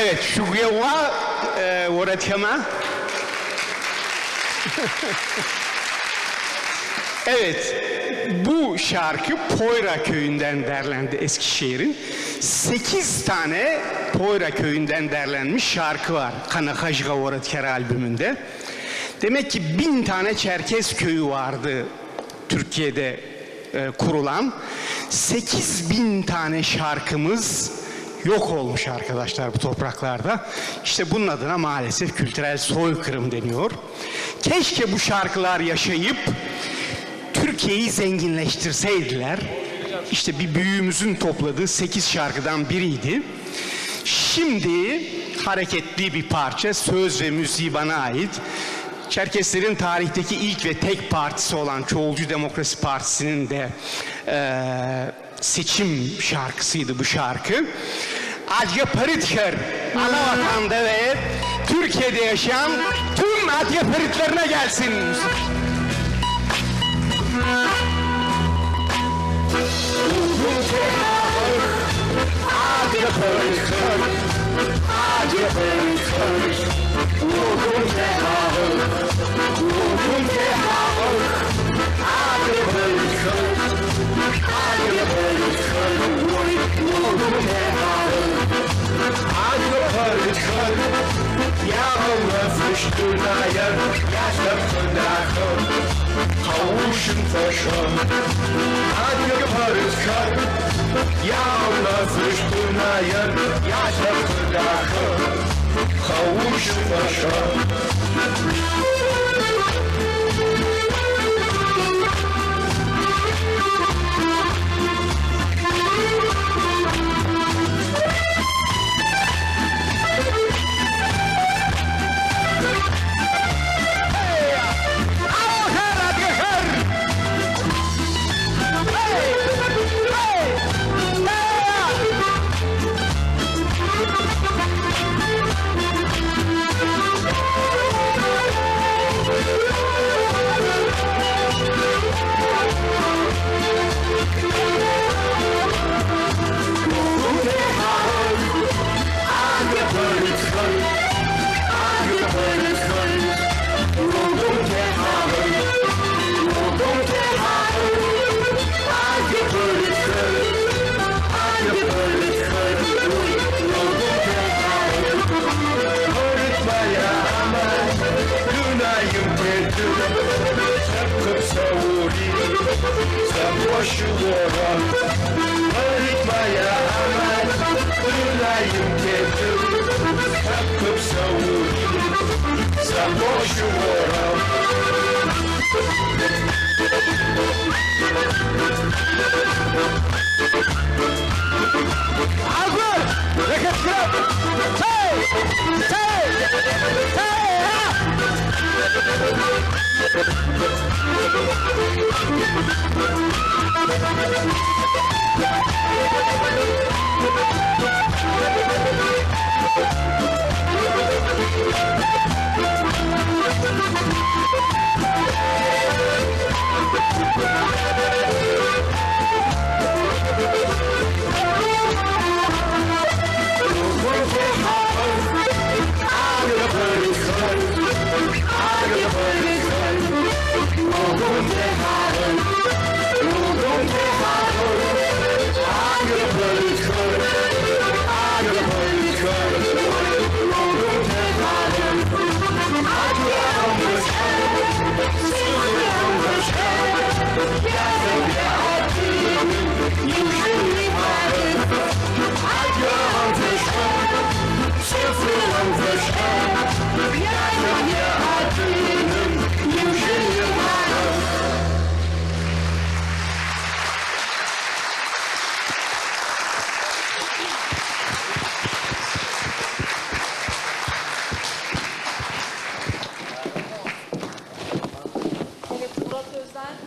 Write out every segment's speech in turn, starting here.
Evet, шъугу егъуа орэдхэма? Evet, bu şarkı Poyra köyünden derlendi Eskişehir'in. 8 tane Poyra köyünden derlenmiş şarkı var Kanakajga Oradker albümünde. Demek ki 1000 tane Çerkez köyü vardı Türkiye'de kurulan. 8000 tane şarkımız yok olmuş arkadaşlar bu topraklarda. İşte bunun adına maalesef kültürel soykırım deniyor. Keşke bu şarkılar yaşayıp Türkiye'yi zenginleştirseydiler. İşte bir büyüğümüzün topladığı 8 şarkıdan biriydi. Şimdi hareketli bir parça, söz ve müziği bana ait. Çerkeslerin tarihteki ilk ve tek partisi olan Çoğulcu Demokrasi Partisi'nin de seçim şarkısıydı bu şarkı. Adya Paritker, ana vatanda ve Türkiye'de yaşayan tüm Adya Paritlerine gelsin.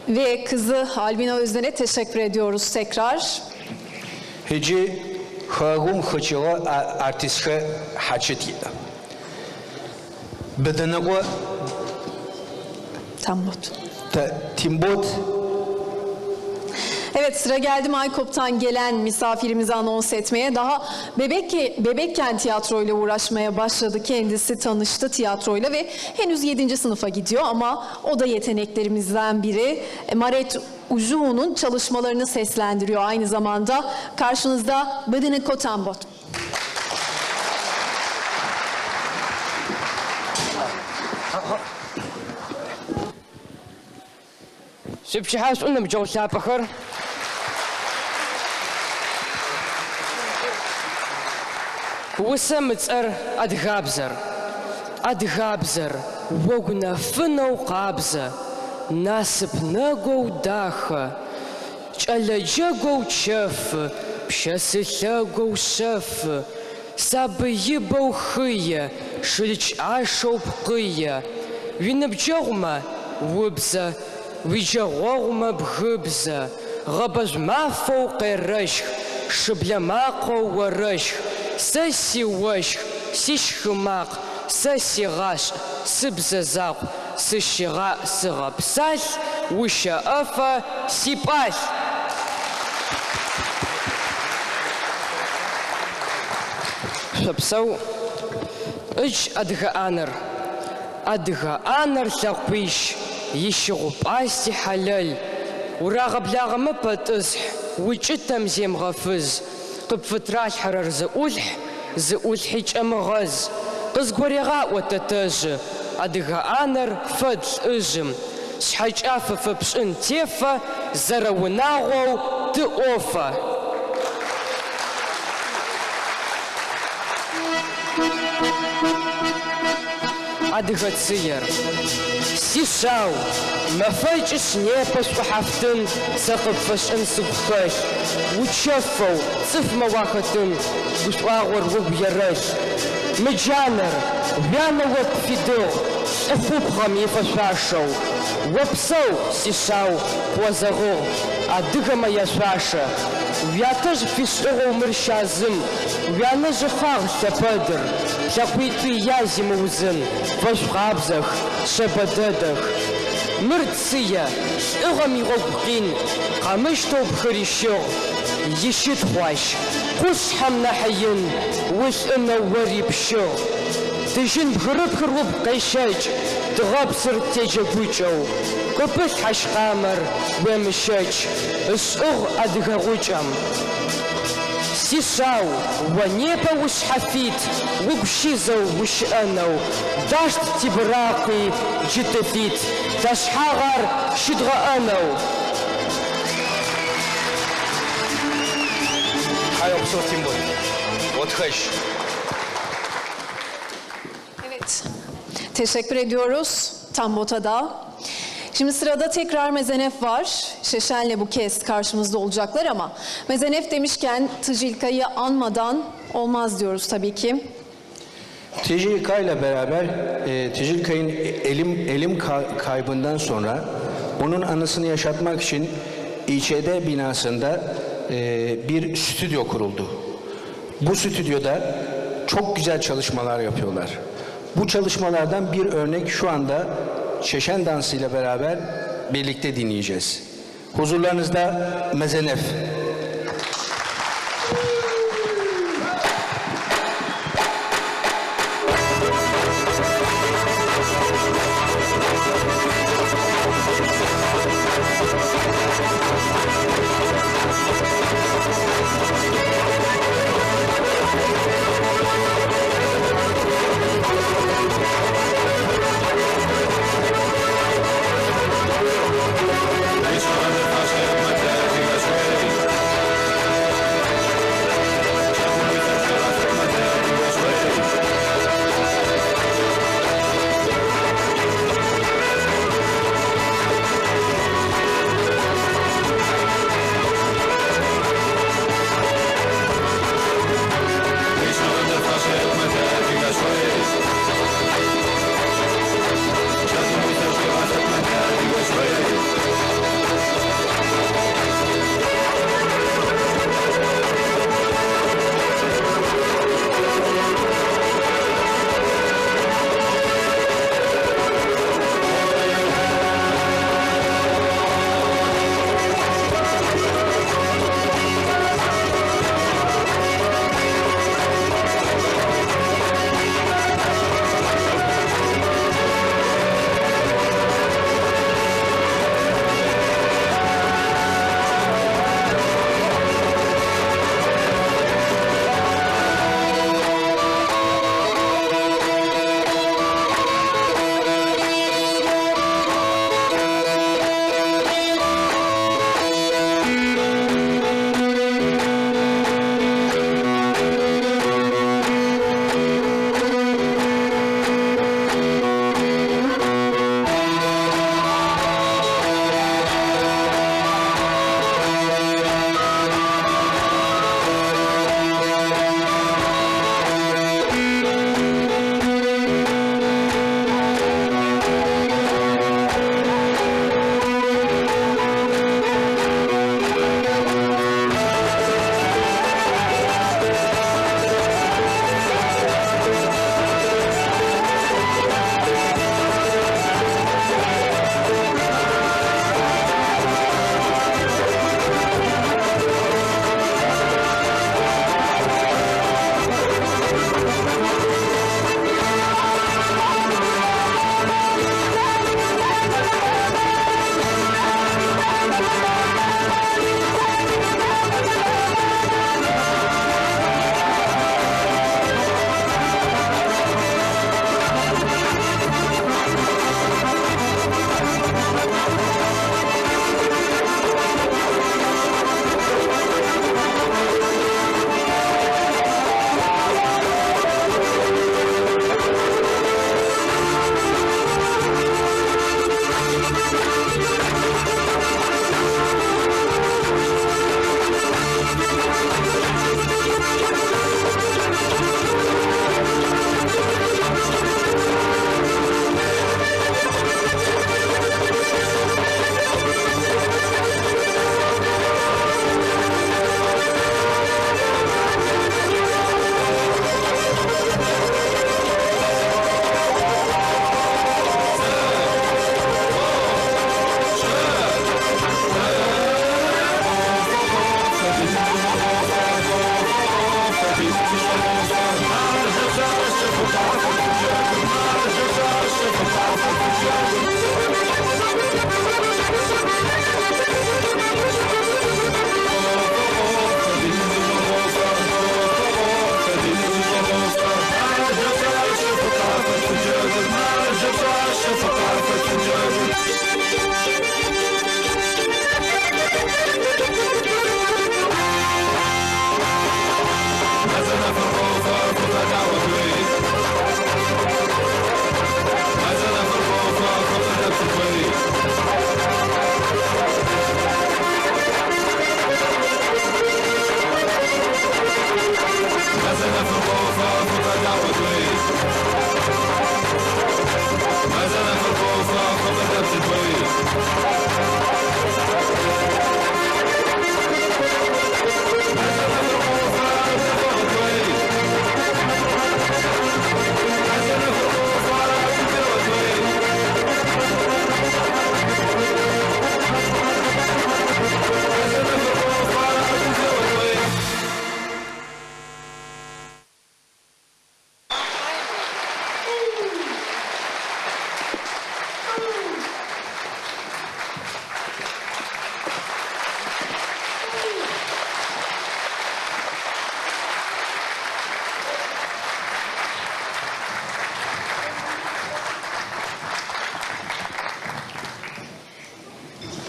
Ve kızı Albina Özden'e teşekkür ediyoruz tekrar. Иджы хэгъэгум хэкӏыгъэ артистхэр хьакӏэ тиӏ. Бэдэнэкъо Tambot. Тимбот. Evet. Evet, sıra geldi Maykop'tan gelen misafirimizi anons etmeye. Daha bebekken tiyatroyla uğraşmaya başladı. Kendisi tanıştı tiyatroyla ve henüz 7. sınıfa gidiyor ama o da yeteneklerimizden biri. Maret Ujuhu'nun çalışmalarını seslendiriyor aynı zamanda. Karşınızda Bıdını Kotambot. Шъыпчыхьашӏу ныбджэгъу лъапӏэхэр. Усэм ыцӏэр адыгабзэр. Адыгабзэр огу нэфынэу къабзэ, насып нэгоу дахэ, кӏэлэ джэгоу чэфы, пщэсы лъэгоу шъэфы, сабыибэу хые, щылыч ӏашэу пкъые. Уиныбджэгъумэ убзэ, уиджэгъогъумэ бгыбзэ, гъэбэжъу мафэу къерэщх, шыблэ макъэу орэщх, сэ сиощх, сищхы макъ, сэ сигъашӏ, сыбзэ закъу, сыщыгъаӏ, сыгъэпсалъ, ущэӏэфэ сипӏалъ. Шъопсэу, ыдж адыгэ ӏанэр. Адыгэ ӏанэр лъэкъуищ, ищыгъу-пӏасти хьалэл. Урагъэблагъэмэ пэтӏысхь, укӏытэм земыгъэфыз. Къыпфытралъхьэрэр зыӏулъхь, зыӏулъхьи кӏэмыгъэз. Къызгурегъаӏо тэтэжъы, адыгэ ӏанэр фэд лӏыжъым. Шъхьэкӏафэ фэпшӏын тефэ, зэрэунагъоу тыӏофэ. Адыгэ цыер. Сишъау, мэфэкӏышъ непэ шӏухьафтын сэ къыпфэсшӏын сыгу хэлъ. Учэфэу цӏыфмэ уахэтын, гушӏуагъор угу ерэлъ. Мы джанэр уянэ о пфидыгъ, лӏыхъупхъэм ифэшъуашэу. Опсэу, сишъау, къыозэгъыгъ адыгэмэ яшъуашэ. Уятэжъ пфишӏыгъэу мыр щазым, уянэжъ ыхъагъ лъэпэдыр, лъэкъуитӏуи язи мыузын, фэшӏу къабзэх, шъэбэ дэдэх. Мыр цые, лӏыгъэм игъогу къин, къэмыщтэу пхырищыгъ, ищытхъу ащ, къушъхьэм нахьы ин, улӏынэу ори пщыгъ. Тыжьын бгырыпхыр убг къещэкӏ, тыгъэпсыр теджэгукӏэу, къыпылъхь ащ къамэр, уемыщэч, ышӏыгъ адыгэ гъукӏэм. Сишъау, о непэ ушъхьафит, угу щизэу ущыӏэнэу, дашт тибыракъи джы тыфит, ташъхьагъ ар щыдгъэӏэнэу. Тхьауегъэпсэу, Тембот. Отхэжь. Evet, teşekkür ediyoruz Tambot'a da. Şimdi sırada tekrar Mezenef var. Şeşen'le bu kez karşımızda olacaklar ama Mezenef demişken Tjilka'yı anmadan olmaz diyoruz tabii ki. Tjilka ile beraber Tjilka'nın elim kaybından sonra onun anısını yaşatmak için İÇD binasında bir stüdyo kuruldu. Bu stüdyoda çok güzel çalışmalar yapıyorlar. Bu çalışmalardan bir örnek şu anda Şeşen dansı ile beraber birlikte dinleyeceğiz. Huzurlarınızda Mezenef. Thank you.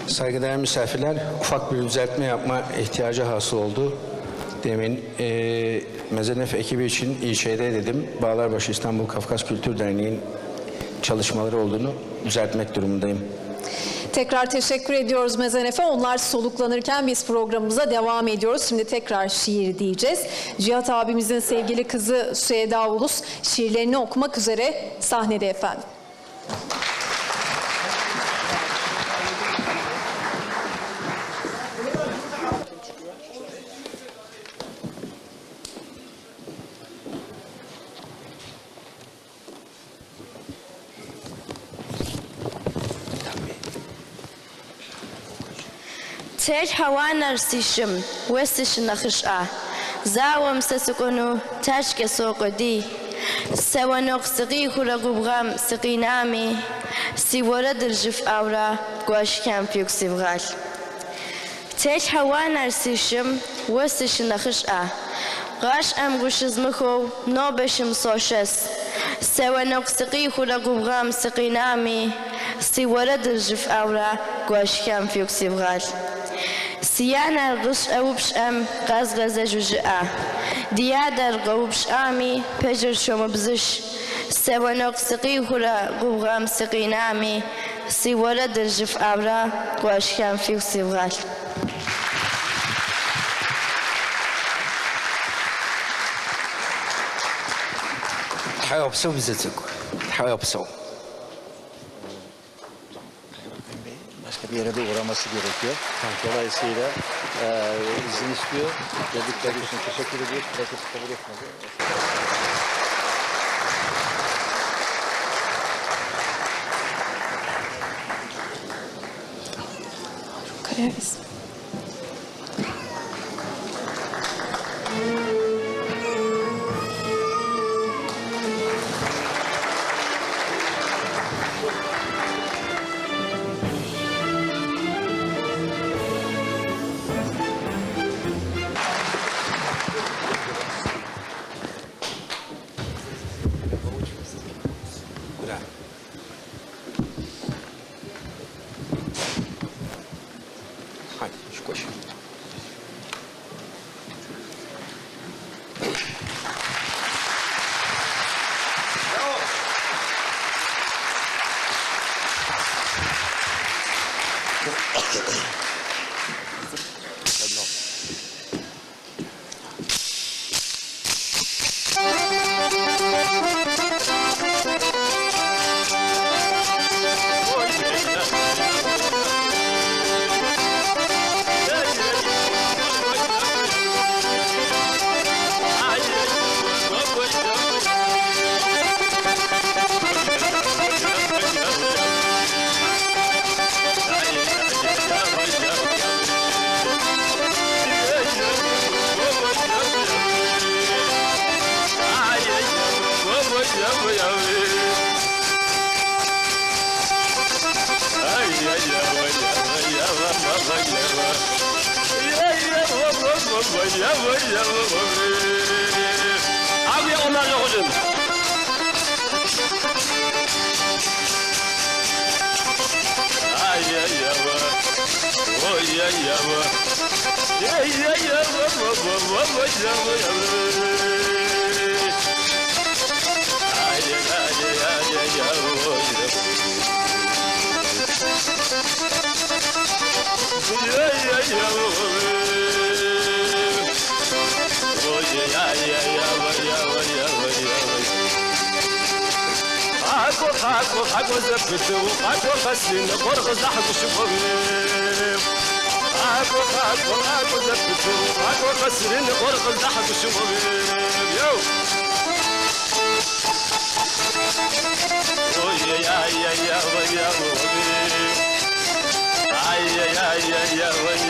Saygıdeğer misafirler, ufak bir düzeltme yapma ihtiyacı hasıl oldu. Demin Mezenef ekibi için İÇD dedim. Bağlarbaşı İstanbul Kafkas Kültür Derneği'nin çalışmaları olduğunu düzeltmek durumundayım. Tekrar teşekkür ediyoruz Mezenef'e. Onlar soluklanırken biz programımıza devam ediyoruz. Şimdi tekrar şiir diyeceğiz. Cihat abimizin sevgili kızı Süheda Ulus şiirlerini okumak üzere sahnede efendim. Телъхьэ уанэр си шым, уэ сышынэхъыщӏэ. Зауэм сэ сыкӏуэну тажкӏэ сокъуэдий. Сэ уанэгу сыкъихурэ губгъуэм сыкъинами, си уэрэдыр жыфӏэурэ гуэшхэм фигу сивгъэлъ. Телъхьэ уанэр си шым, уэ сышынэхъыщӏэ. Гъащӏэм гу щызмыхуэу нобэ шым сошэс. Сэ уанэгу сыкъихурэ губгъуэм сыкъинами, си уэрэдыр жыфӏэурэ гуэшхэм фигу сивгъэлъ. Си анэр къыщӏэупщӏэм къэзгъэзэжу жыӏэ. Ди адэр къэупщӏами пэжыр щомыбзыщӏ. Сэ уанэгу сыкъихурэ губгъуэм сыкъинами, си уэрэдыр жыфӏэурэ гуэшхэм фигу сивгъэлъ. Тхьэупсэу бзэ цӏыкӏу, тхьэупсэу. Başka bir yere de uğraması gerekiyor. Dolayısıyla izin istiyor. Geldikleri için teşekkür ediyor. Plaketi kabul etmedi. Kaya خاكو خاكو خاكو زبدو خاكو خسين قرغ زحق شبوي خاكو خاكو خاكو زبدو خاكو خسين قرغ زحق شبوي يو يا يا يا يا يا يا يا يا يا يا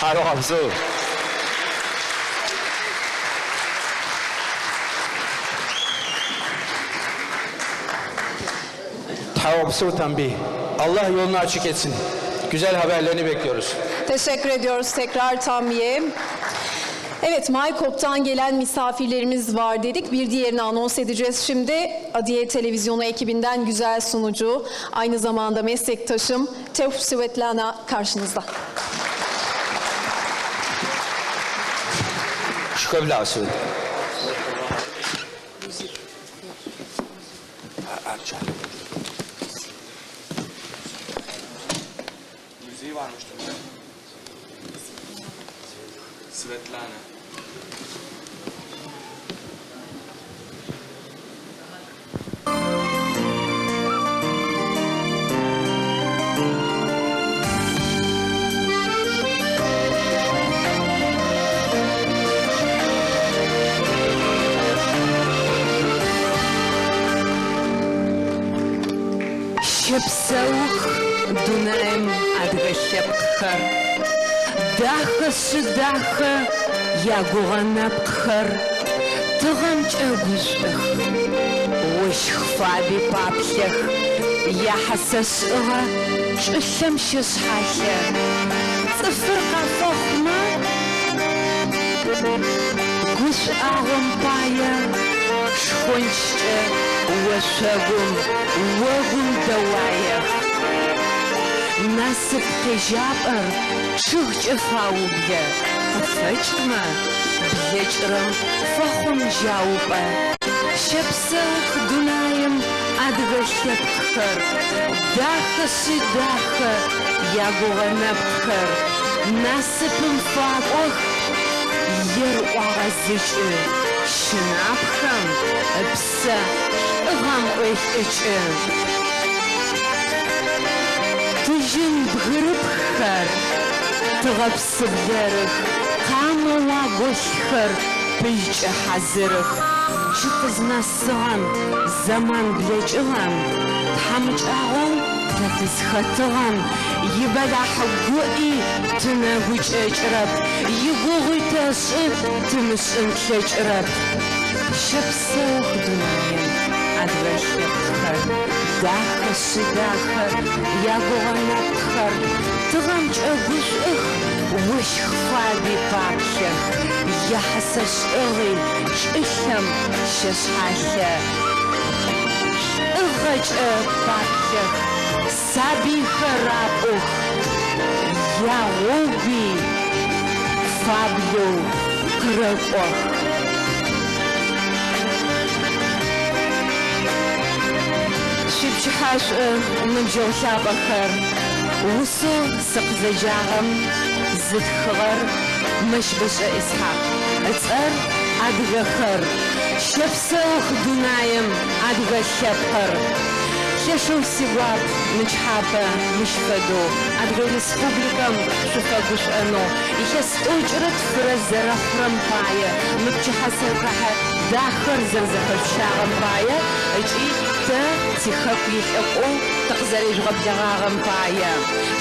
Тхьауегъэпсэу. Тхьауегъэпсэу Тамbi. Allah yolunu açık etsin. Güzel haberlerini bekliyoruz. Teşekkür ediyoruz tekrar Tambi'ye. Evet, Maykop'tan gelen misafirlerimiz var dedik. Bir diğerini anons edeceğiz şimdi. Adiye Televizyonu ekibinden güzel sunucu, aynı zamanda meslektaşım Teuf Svetlana karşınızda. Şükür Asıl. Müziği varmıştı. Svetlana. Щэпсэух дунаим адыгэ лъэпкъхэр, дахэшъы дахэ ягугъэ нэпкъхэр, тыгъэмкӏэ гушӏох, ощх фаби паплъэх, яхьэсэ шӏыгъэ чӏылъэм щэшъхьалъэ. Цӏыфыр къафэхъумэ, гушӏуагъом пае шхончкӏэ ошъогум, огум дэуаех. Насып къежьапӏэр чъыгкӏэ фаублэ, къыфэкӏмэ, блэкӏырэм фэхъун жьаупӏэ. Щэпсэух дунаим адыгэ лъэпкъхэр, дахэшъы дахэ Ягугъэ нэпкъхэр насыпым факӏох, ер ӏуагъэзыкӏы, щынапхэм ыпсэ лӏыгъэм ӏуелӏыкӏы. Тыжьын бгырыпххэр тыгъэпсы блэрых, къамэу аголъхэр пыйкӏэ хьазырых. Джы къызнэсыгъэм, зэман блэкӏыгъэм, тхьамыкӏагъоу тэ тызхэтыгъэм ибэлахь гуӏи тынэгу кӏэкӏырэп, игугъуи тэшӏы, тымышӏын тлъэкӏырэп. Щэпсэух дунаим адыгэ лъэпкъхэр, дахэшъы дахэ ягугъэ нэпкъхэр, тыгъэм кӏэгушӏух, ощх фаби паплъэх, яхьэсэ шӏыгъи чӏылъэм щэшъхьалъэ. Лӏыгъэкӏэ паплъэх, сабыйхэр рапӏух, ягъогуи фаблэу къырэкӏох. Шъуипчыхьашӏу ныбджэгъу лъапӏэхэр, усэу сыкъызэджагъэм зытхыгъэр Мэщбэшӏэ Исхьакъ. Ыцӏэр Адыгэхэр. Щэпсэух дунаим адыгэ лъэпкъыр. Лъэшэу сигуап нычхьапэ мыщ фэдэу Адыгэ Республикэм шъуфэгушӏонэу илъэс 93 зэрэхъурэм пае мы пчыхьэзэхахьэ дахэр зэрэзэхэшъущагъэм пае ыкӏи тэ тихэку илӏыкӏоу тыкъызэрежъугъэблэгъагъэм пае.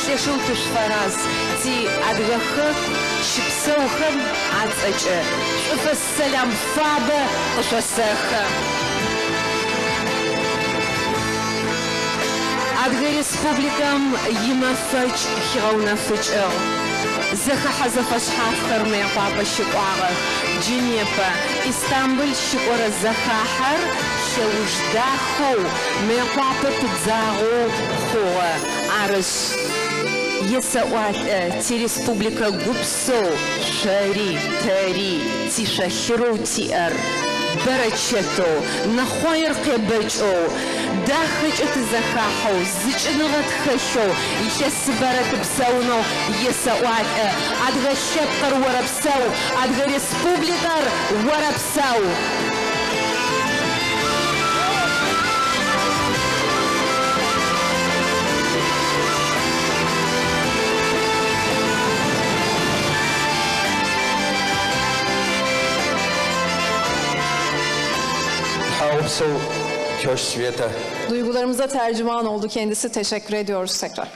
Лъэшэу тышъуфэраз ти Адыгэ хэку щыпсэухэм ацӏэкӏэ шӏуфэс сэлам фабэ къышъосэхы. Адыгэ Республикэм имэфэкӏ хигъэунэфыкӏыгъ. Зэхэхьэ зэфэшъхьафхэр Мыекъуапэ щыкӏуагъэх. Джы непэ Истамбыл щыкӏорэ зэхахьэр лъэуж дахэу Мыекъуапэ пыдзагъэу хъугъэ. Арышъ, есэӏуалӏэ тиреспубликэ гупсэу шъори, тэри, тишъолъырэу тиӏэр бэрэчэтэу, нэхъоир къебэкӏэу, дахэкӏэ тызэхахьэу, зыкӏыныгъэ тхэлъэу, илъэсыбэрэ тыпсэунэу есэӏуалӏэ. Адыгэ лъэпкъыр орэпсэу, Адыгэ Республикэр орэпсэу. Тхьаугъэпсэу Тёщ Света. Duygularımıza tercüman oldu kendisi. Teşekkür ediyoruz tekrar.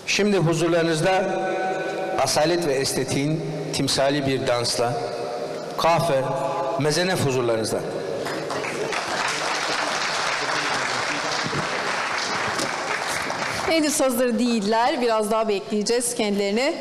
Şimdi huzurlarınızda asalet ve estetiğin timsali bir dansla Kafe Mezenef huzurlarınızda. Henüz hazır değiller. Biraz daha bekleyeceğiz kendilerini.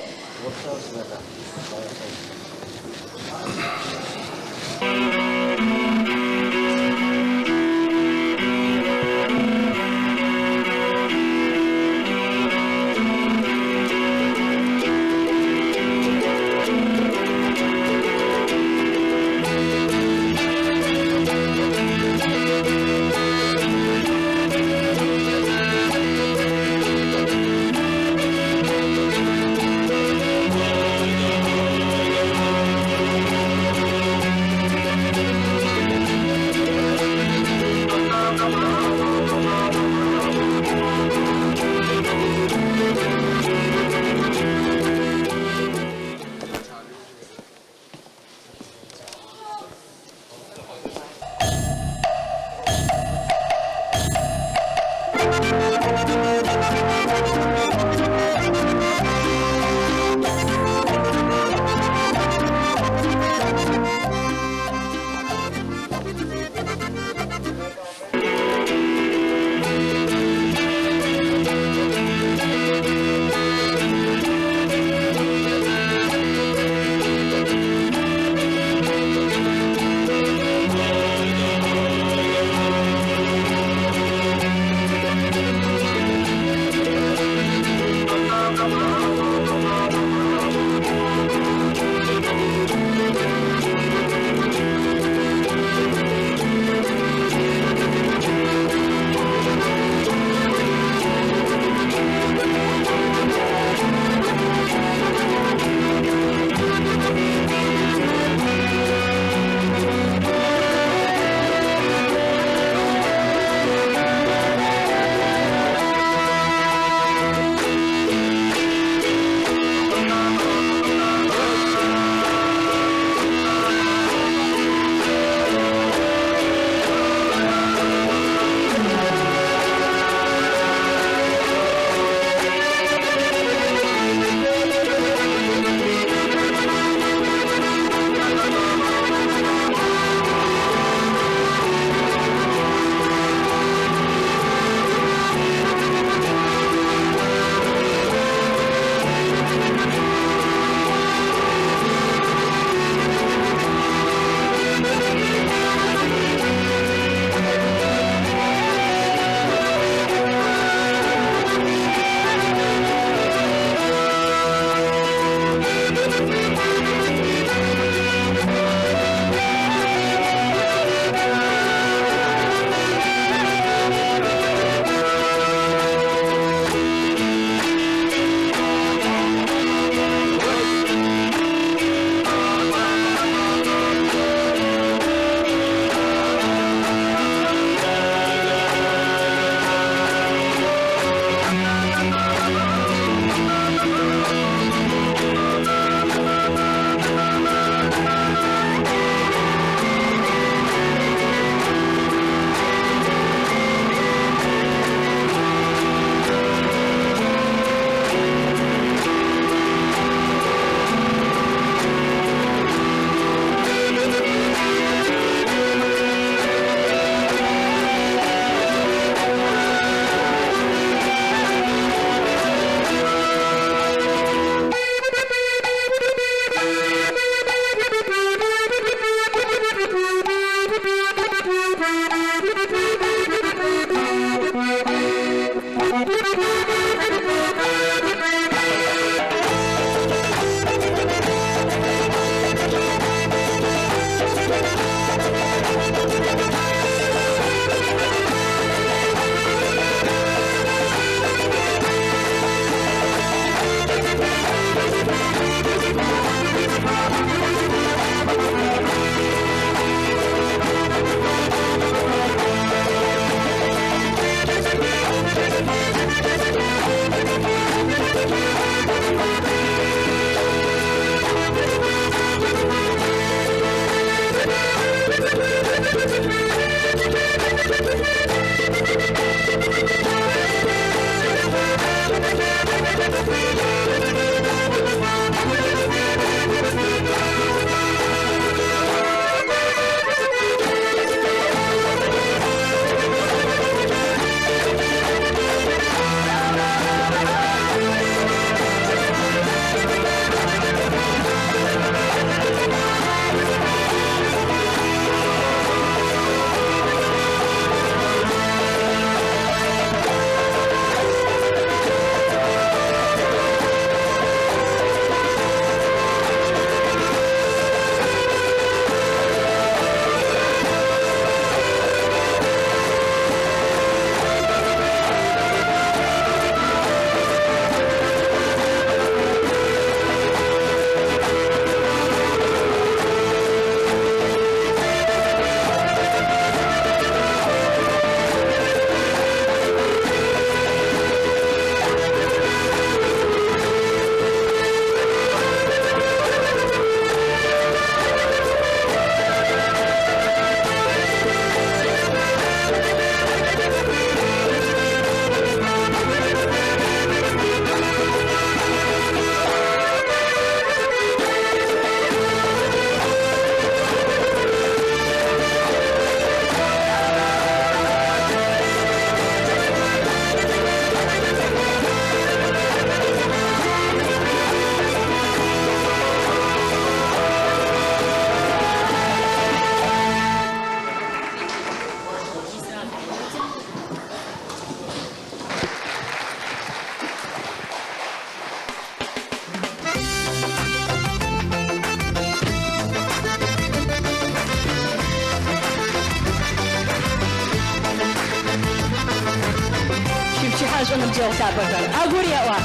Ныбджэгъу лъапӏэхэр, ӏэгур еӏо.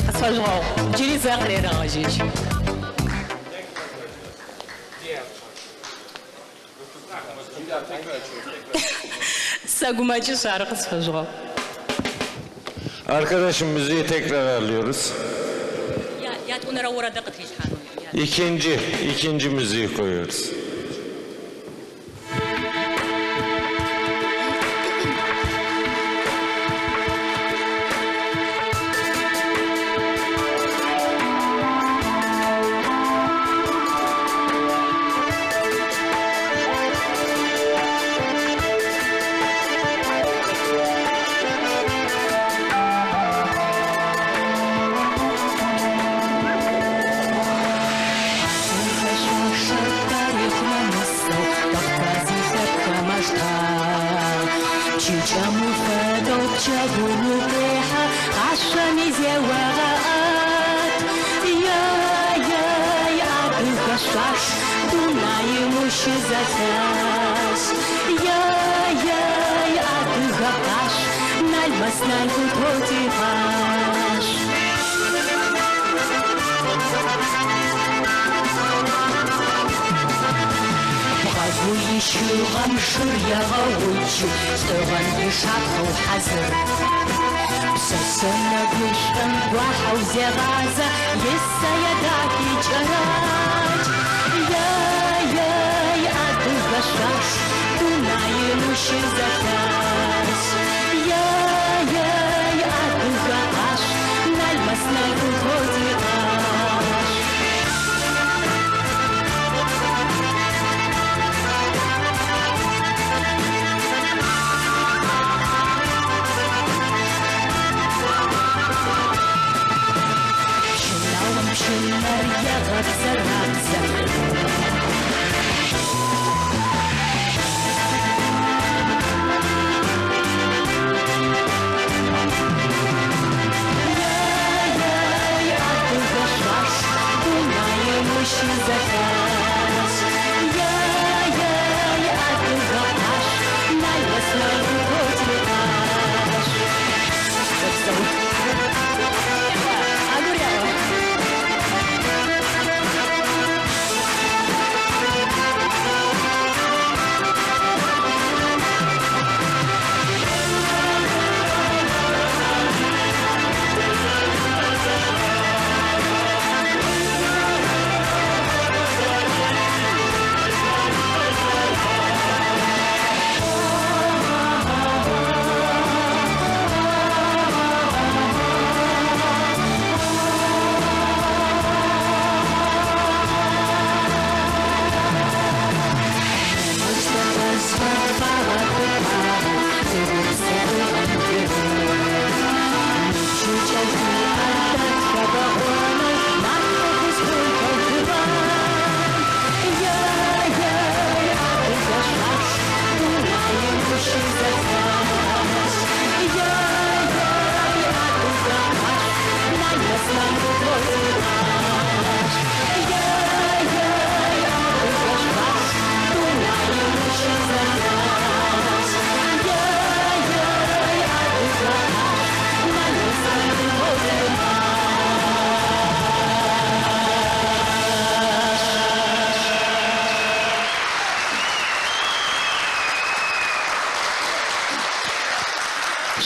Къысфэжъугъэгъу, джыри зэ къырерэгъэжьэжь. Сэгумэкӏышъ ары къысфэжъугъэгъу. Arkadaşım müziği tekrar alıyoruz. Ятӏонэрэ орэдыр къытхилъхьан. İkinci, ikinci müziği koyuyoruz.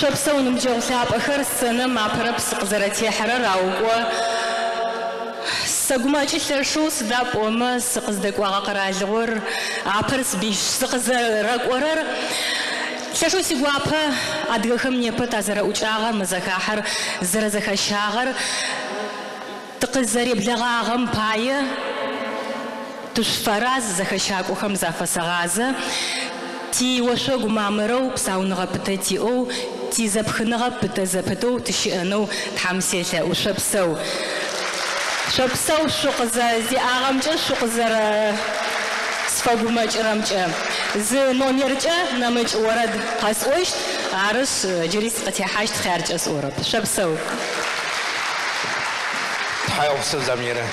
Шъопсэу ныбджэгъу лъапӏэхэр сценэм апэрэп сыкъызэрэтехьэрэр ау кӏо сэгумэкӏы лъэшэу сыда пӏомэ сыкъыздэкӏуагъэ къэралыгъор апэр сбищ сыкъызэрэкӏорэр лъэшэу сигуапэ адыгэхэм непэ тазэрэӏукӏагъэр мы зэхахьэр зэрэзэхэщагъэр тыкъызэреблэгъагъэм пае тышъуфэраз зэхэщакӏохэм зафэсэгъазэ тиошъогу мамырэу псауныгъэ пытэ тиӏэу тизэпхыныгъэ пытэ зэпытэу тыщыӏэнэу Тхьэм селъэӏу шъопсэу. Шъопсэу шъукъызэзиӏагъэмкӏэ шъукъызэрэ сфэгумэкӏырэмкӏэ зы номеркӏэ нэмыкӏ орэд къэсӏощт арышъ джыри сыкъытехьащт хъяркӏэ сӏорэп. Шъопсэу. Тхьауегъэпсэу Замирэ.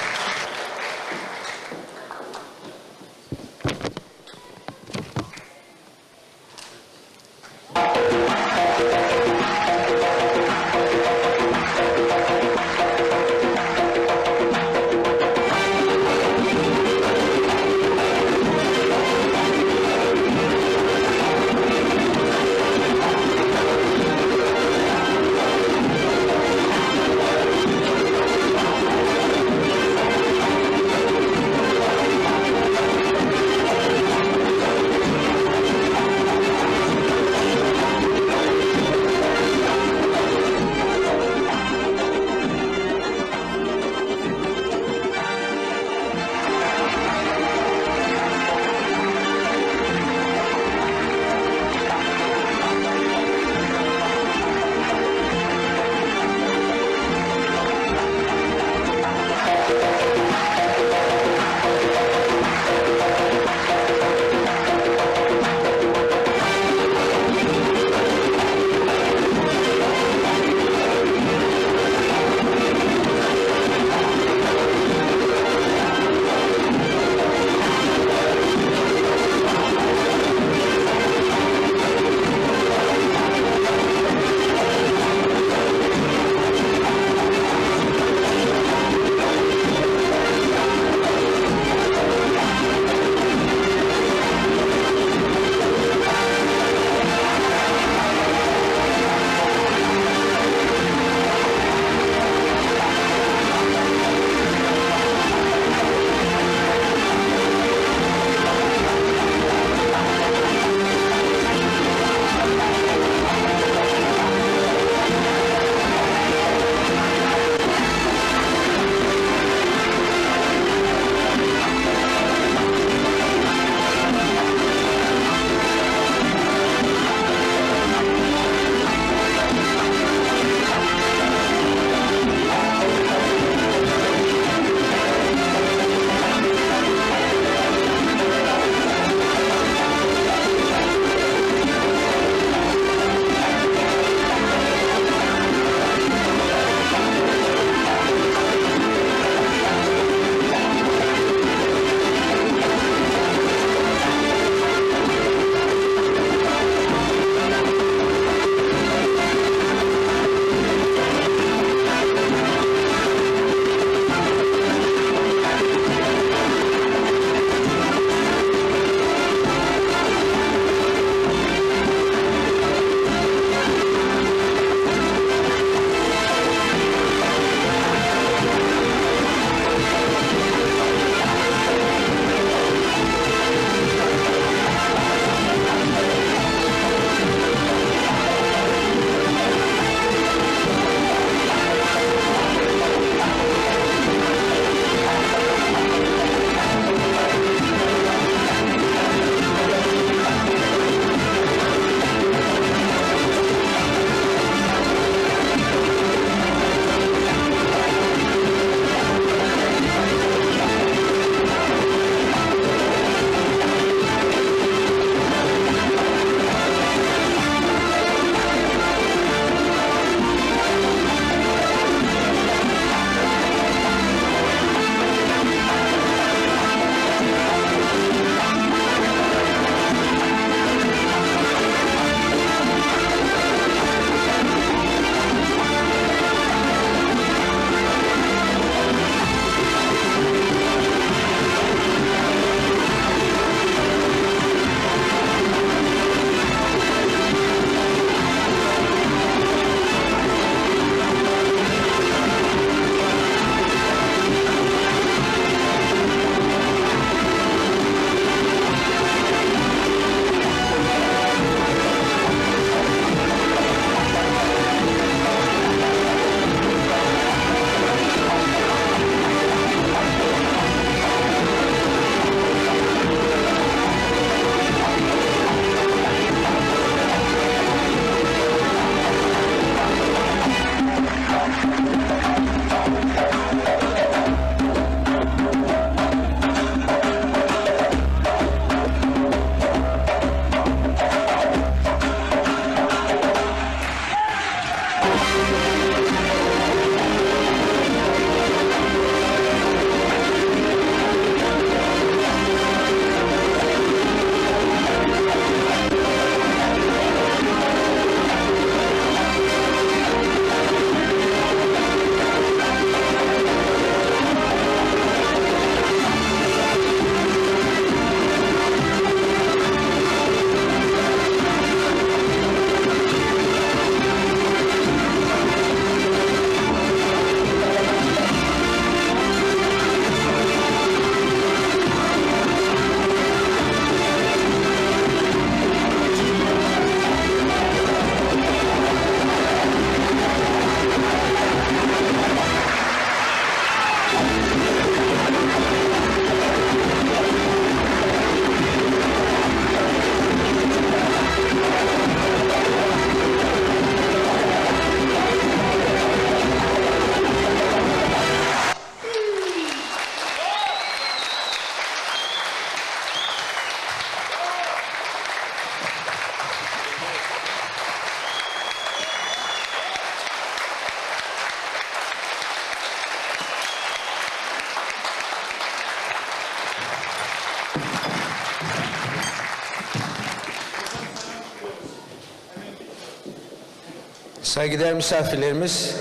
Saygıdeğer misafirlerimiz,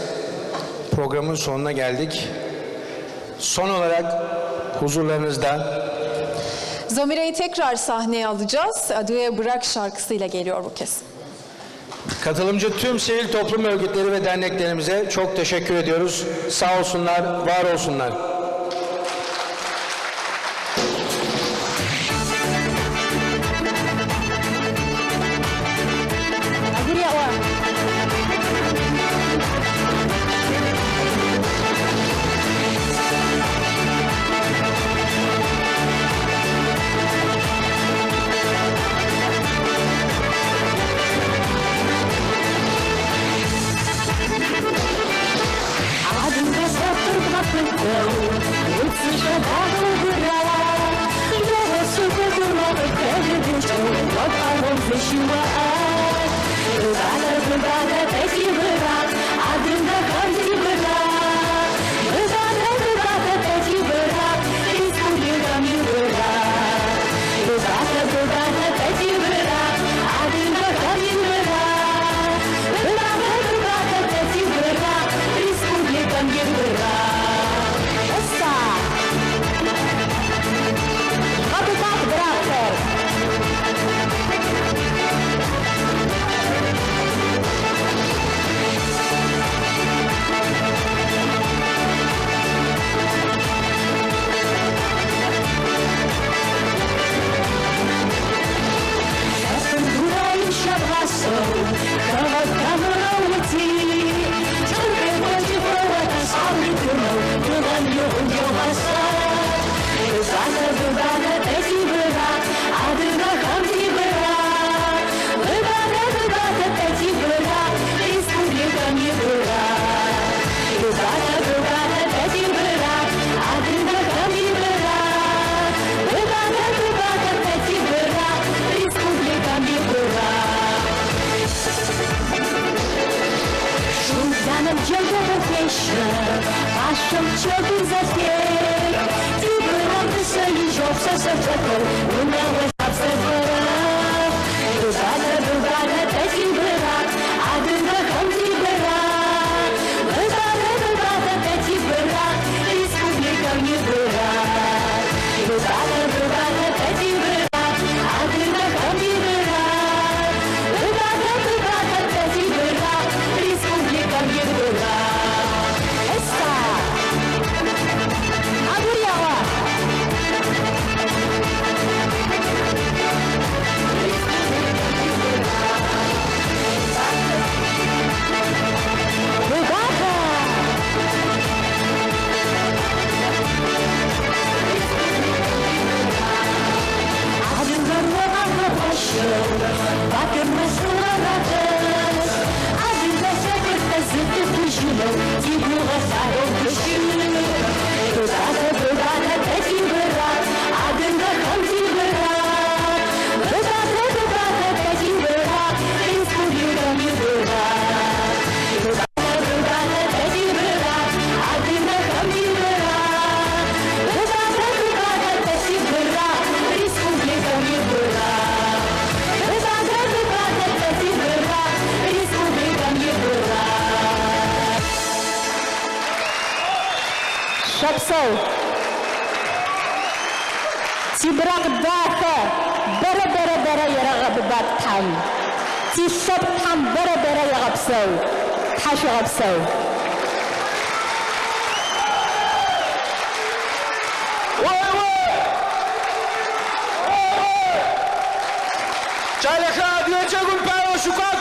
programın sonuna geldik. Son olarak huzurlarınızda Zamire'yi tekrar sahneye alacağız. Adıya Bırak şarkısıyla geliyor bu kez. Katılımcı tüm sivil toplum örgütleri ve derneklerimize çok teşekkür ediyoruz. Sağ olsunlar, var olsunlar. Шапсау. Тибрак даха. Бара бара бара ярагаббат там. Тишап там бара бара ягапсау. Ташагапсау. Çaylaka diyeceğim pero şukak.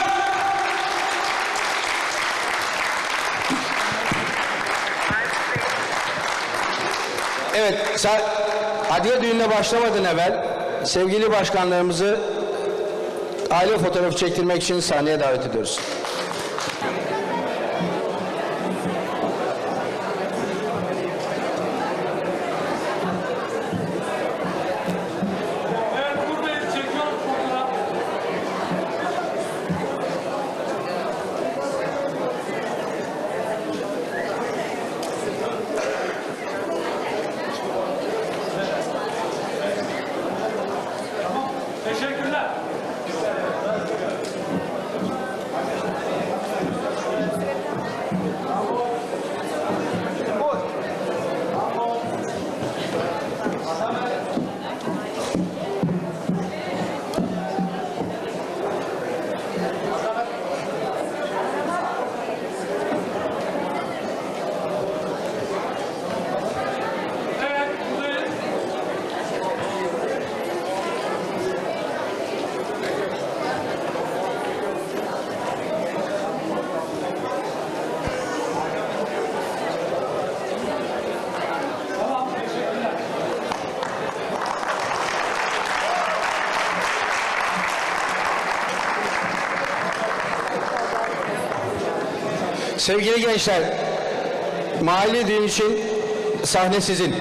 Evet, Adiye düğününe başlamadan evvel sevgili başkanlarımızı aile fotoğrafı çektirmek için sahneye davet ediyoruz. Evet buradayız. Çekiyoruz fotoğraf. Teşekkürler. Sevgili gençler, mahalle düğün için sahne sizin.